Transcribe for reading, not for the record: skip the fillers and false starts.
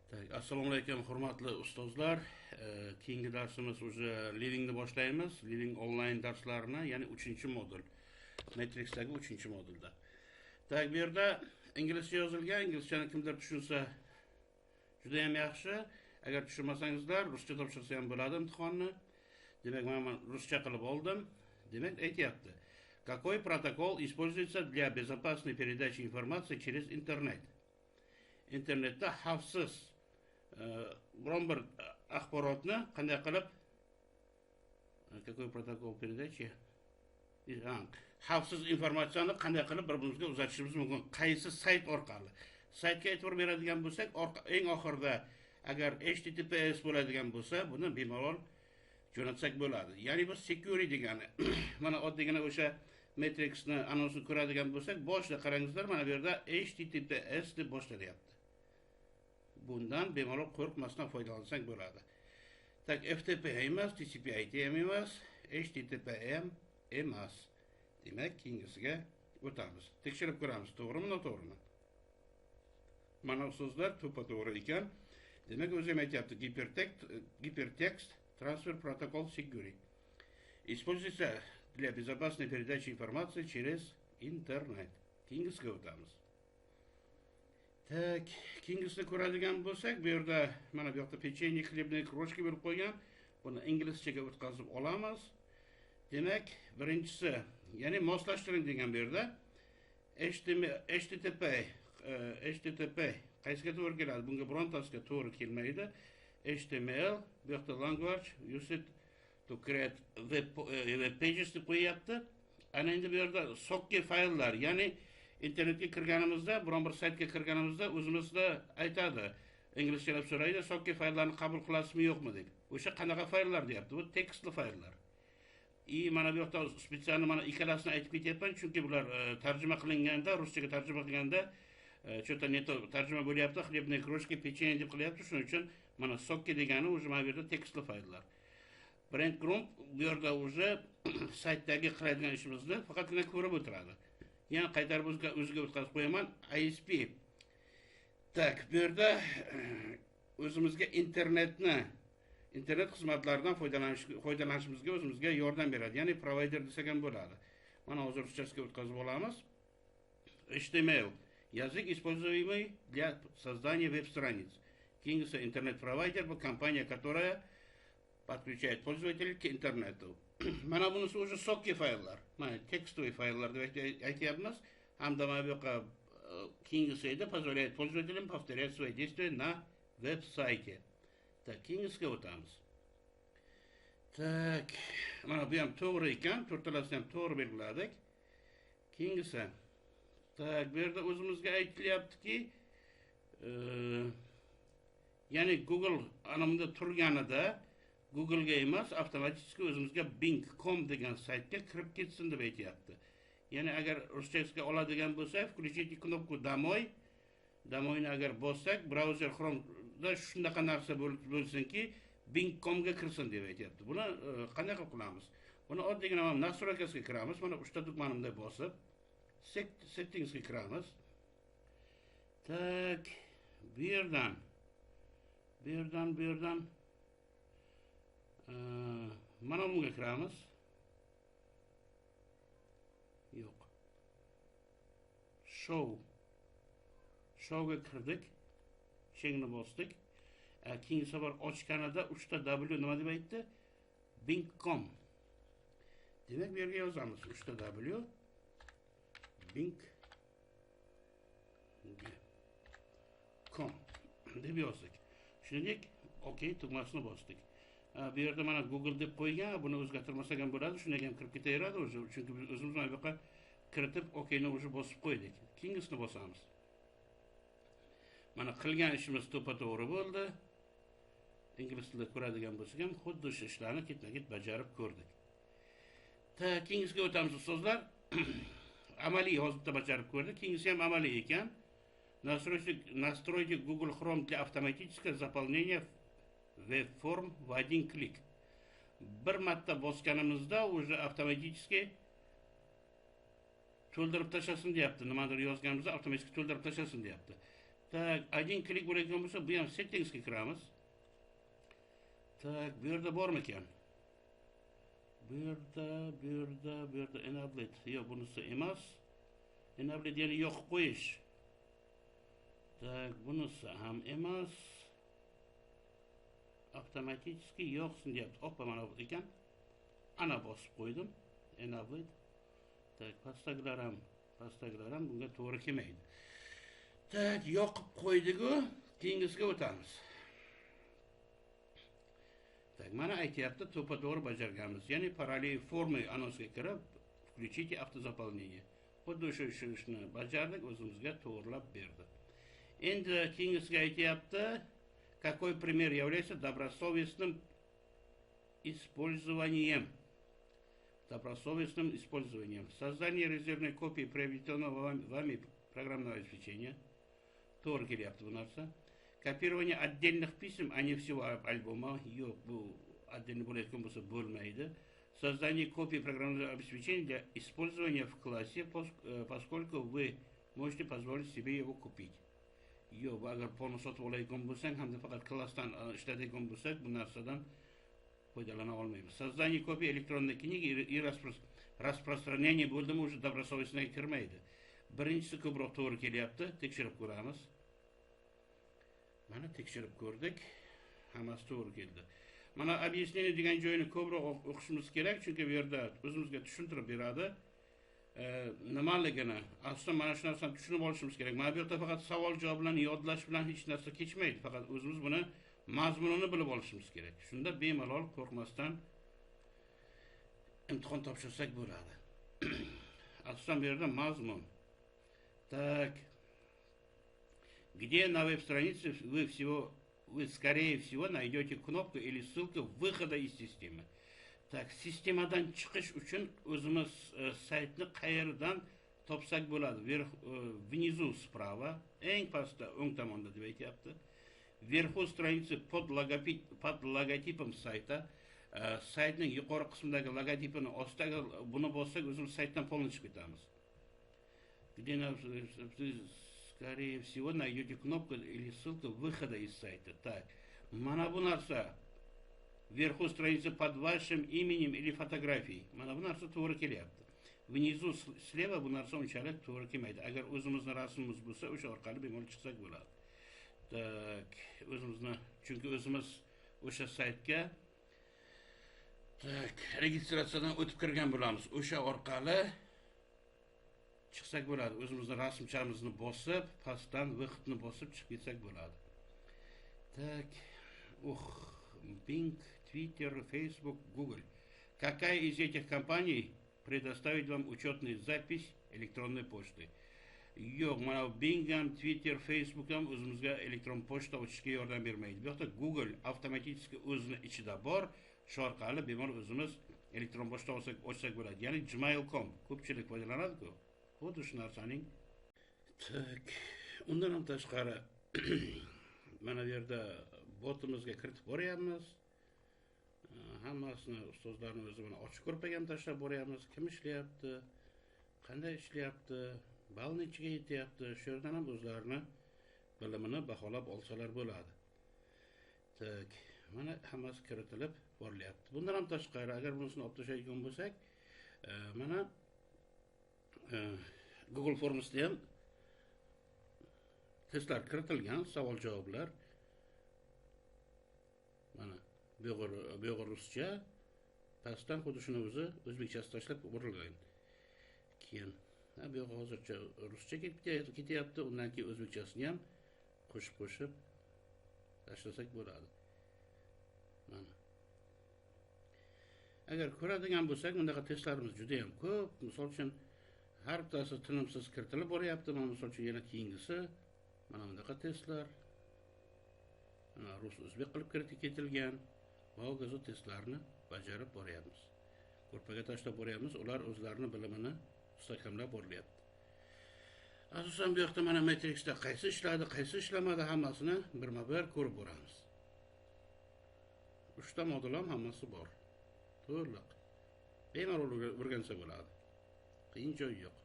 Так, assalomu alaykum, hurmatli ustozlar. Keyingi darsimiz уже Livingni boshlaymiz. Living onlayn darslarini, ya'ni 3-modul. Matrixdagi 3-modulda. Так, bu yerda inglizcha yozilgan, inglizchani kimdir tushunsa juda ham yaxshi. Agar tushunmasangizlar, ruscha topshirsa ham bo'ladi imtihonni. Demak, men ruscha qilib oldim. Demak, aytyapti. Какой протокол используется для безопасной передачи информации через интернет? Internetda xavfsiz biron bir axborotni qanday qilib, какой протокол передачи, xavfsiz informatsiyani qanday qilib bir birimizga uzatishimiz mumkin, qaysi sayt orqali? Saytga e'tibor beradigan bo'lsak, eng oxirida agar HTTPS bo'ladigan bo'lsa, buni bemalol jo'natsak bo'ladi. Ya'ni bu security degani. Mana oddiygina o'sha Matrixni anonsini ko'radigan bo'lsak, boshida qarangizlar, mana bu yerda HTTPS deb boshlanyapti. Bundan bemalol qo'rqmasdan foydalansak bo'ladi. Так, FTP emas, TCP/IP ham emas, HTTP ham emas. Demak, keyingisiga o'tamiz. Tekshirib ko'ramiz, to'g'rimi, noto'g'rimi? Mana so'zlar to'ppa-to'g'ri ekan. Demak, o'zi ham aytyapti, gipertekst transfer protokol security используется для безопасной передачи информации через интернет. Keyingisiga o'tamiz. Так, keyingisini ko'radigan bo'lsak, bu yerda mana bu yoqda pechenye, хлебные крошки berib qo'ygan. Buni inglizchaga o'tkazib olamiz. Demak, birinchisi, ya'ni moslashtiring degan bu yerda HTTP, HTTP qaysiga to'g'ri keladi? Bunga birontasiga to'g'ri kelmaydi. HTML, bu yoqda language used to create web pages deb qo'yyapti. Ana endi bu yerda sokki fayllar, ya'ni internetga kirganimizda, biron bir saytga kirganimizda o'zimizda aytadi, inglizchalab so'raydi, sokki fayllarni qabul qilasizmi yo'qmi deb. O'sha qanaqa fayllar deyapti? Bu tekstli fayllar. И mana bu yoqda специально mana ikkalasini aytib ketyapman, chunki bular tarjima qilinganda, ruschaga tarjima qilganda что-то не то tarjima bo'lyapti, хлебные крошки, печенье deb qilyapti. Shuning uchun mana sokki degani уже mana bu yerda tekstli fayllar. Breadcrumb bu yerda уже saytdagi qiladigan ishimizni faqatgina ko'rib o'tiradi. Yana qaytarib o'ziga o'tkazib qo'yaman. ISP. Так, bu yerda o'zimizga internet xizmatlaridan foydalanishimizga o'zimizga yordam beradi. Ya'ni provayder desak ham bo'ladi. Mana hozir ruschasiga o'tkazib olamiz. HTML. Язык, используемый для создания веб-страниц. Keyingisi интернет-провайдер, bu компания, которая подключает пользователей к интернету. Mana bunisi уже sokki fayllar. Mana текстовый fayllar deb aytyapmiz. Hamda mana bu yoqqa keyingisi edi, позволяет пользователям повторять свои действия на веб-сайте. Так, keyingisiga o'tamiz. Так, mana bu ham to'g'ri ekan, to'rttalasini ham to'g'ri belgiladik. Keyingisi. Так, bu yerda o'zimizga aytilyaptiki, ya'ni Google ana bunda turganida Google'ga emas, avtomatik o'zimizga bing.com degan saytga kirib ketsin deb aytyapti. Ya'ni agar ruschasiga oladigan bo'lsak, включите кнопку домой, домойni agar bossak, brauzer Chrome'da shunaqa narsa bo'lsinki, bing.comga kirsin deb aytyapti. Buni qanday qilib qilamiz? Buni oddiygina mana настройка siga kiramiz. Mana uchta tugmani bunday bosib, settingsga kiramiz. Так, bu yerdan mana bunga kiramiz. Yo'q. Show. Showga kirdik. Chengni bosdik. Keyingi safar ochganida 3 ta W nima deb aytdi? Bing.com. Demak, bu yerga yozamiz 3 ta W bing.com deb yozdik. Shuningdek, OK tugmasini bosdik. Bu yerda mana Google deb qo'ygan, buni o'zgartirmasak ham bo'ladi, shunday ham kirib ketaveradi o'zi, chunki biz o'zimiz mana bu yoqqa kiritib OKni o'zi bosib qo'ydik. Keyingisini bosamiz. Mana qilgan ishimiz to'ppa-to'g'ri bo'ldi. Ingliz tilida ko'radigan bo'lsak ham xuddi o'sha ishlarni ketma-ket bajarib ko'rdik. Так, keyingisiga o'tamiz ustozlar. Amaliy hozirda bajarib ko'rdik. Keyingisi ham amaliy ekan. Настройте Google Chrome для автоматического заполнения веб-форм в один клик. Bir marta bosganimizda уже avtomatik to'ldirib tashlasin deyapti. Nimadir yozganimizda avtomatik to'ldirib tashlasin deyapti. Так, один klik bo'layotgan bo'lsa, bu ham settingsga kiramiz. Так, bu yerda bormikan? Bu yerda, bu yerda, bu yerda enabled. Yo'q, bunisi emas. Enabled ya'ni yoqib qo'yish. Так, bunisi ham emas. Avtomatik yoqsin deyapti. Oppa, mana bu ekan. Ana bosib qo'ydim. Enabled. Так, pastdagilar ham bunga to'g'ri kelmaydi. Так, yoqib qo'ydik-ku, keyingisiga o'tamiz. Так, mana aytyapti, to'ppa-to'g'ri bajarganmiz. Ya'ni параллель формы anonsga kirib, включите автозаполнение. Xuddi o'sha ishni bajardik, o'zimizga to'g'rilab berdi. Endi keyingisiga aytyapti, какой пример является добросовестным использованием? Добросовестным использованием. Создание резервной копии приобретенного вами программного обеспечения. To'g'ri kelyapti bu narsa. Копирование отдельных писем, а не всего альбома. Yo'q, bu отдельно bo'layotgan bo'lsa bo'lmaydi. Создание копии программного обеспечения для использования в классе, поскольку вы можете позволить себе его купить. Yo'q, bu agar polni sotib oladigan bo'lsang hamda faqat klassdan ishlatadigan bo'lsak, bu narsadan foydalana olmaymiz. Создание копии электронной книги и распространение bo'ldimi, уже добросовестно kirmaydi. Birinchisi ko'proq to'g'ri kelyapti, tekshirib ko'ramiz. Mana tekshirib ko'rdik, hammasi to'g'ri keldi. Mana объяснение degan joyini ko'proq o'qishimiz kerak, chunki bu yerda o'zimizga tushuntirib beradi. Nimaligini. Aslida mana shu narsani tushunib olishimiz kerak. Mana bu yerda faqat savol javob bilan yodlash bilan hech narsa kechmaydi. Faqat o'zimiz buni mazmunini bilib olishimiz kerak. Shunda bemalol qo'rqmasdan imtihon topshirsak bo'ladi. Asosan bu yerda mazmun. Так. Где на веб-странице вы скорее всего найдете кнопку или ссылку выхода из системы? Так, sistemadan chiqish uchun o'zimiz saytni qayerdan topsak bo'ladi? Вверх, внизу справа, eng pastda o'ng tomonda deb aytyapti. Вверху страницы под логотипом сайта. Saytning yuqori qismidagi logotipini ostida agar buni bossak, o'zimiz saytdan полный chiqib ketamiz. Где скорее всего найдете кнопку или ссылку выхода из сайта? Так, mana bu narsa вверху страницы под вашим именем или фотографией. Mana bu narsa to'g'ri kelyapti. Внизу слева bu narsa unchalik to'g'ri kelmaydi. Agar o'zimizni rasmimiz bo'lsa, o'sha orqali bemalol chiqsak bo'ladi. Так, o'zimizni, chunki o'zimiz o'sha saytga так registratsiyadan o'tib kirgan bo'lamiz. O'sha orqali chiqsak bo'ladi. O'zimizni rasmchamizni bosib, pastdan выход ni bosib chiqib ketsak bo'ladi. Так, ух, Bing, Twitter, Facebook, Google. Какая из этих компаний предоставит вам учетную запись электронной почты? Yo'q, mana Bing ham, Twitter, Facebook ham o'zimizga elektron pochta ochishga yordam bermaydi. Bu yoqda Google avtomatik o'zini ichida bor. Shu orqali bemalol o'zimiz elektron pochta olsak, ochsak bo'ladi. Ya'ni gmail.com ko'pchilik foydalanadi-ku. Xuddi shu narsaning. Так, undan ham tashqari mana bu yerda botimizga kiritib boryapmiz. Hammasini ustozlarni o'zi mana ochiq ko'rpaga ham tashlab boryapmiz. Kim ishlayapti, qanday ishlayapti, ball nechiga yetyapti, shu yerdan ham o'zlarini bilimini baholab olsalar bo'ladi. Так, mana hammasi kiritilib borilyapti. Bundan ham tashqari, agar bunisini olib tashlaydigan bo'lsak, mana Google Formsda ham testlar kiritilgan, savol javoblar. Mana bu ruscha, pastdan xuddi shuni o'zi o'zbekchasi tashlab burilgan. Keyin bu yoq hozircha ruscha ketyapti, undan keyin o'zbekchasini ham qo'shib-qo'shib tashlasak bo'ladi. Mana. Agar ko'radigan bo'lsak, bundaqa testlarimiz juda ham ko'p. Misol uchun, har bittasi tinimsiz kiritilib boryapti. Mana misol uchun yana keyingisi mana bunaqa testlar. Mana rus o'zbek qilib kiritib ketilgan va hokazo testlarni bajarib boryapmiz. Ko'rpaga tashlab boryapmiz. Ular o'zlarini bilimini mustahkamlab borilyapti. Asosan bu yoqda mana Matrixda qaysi ishladi, qaysi ishlamadi hammasini birma-bir ko'rib boramiz. 3 ta modul ham hammasi bor. To'liq. Bemalol o'rgansa bo'ladi. Qiyin joyi yo'q.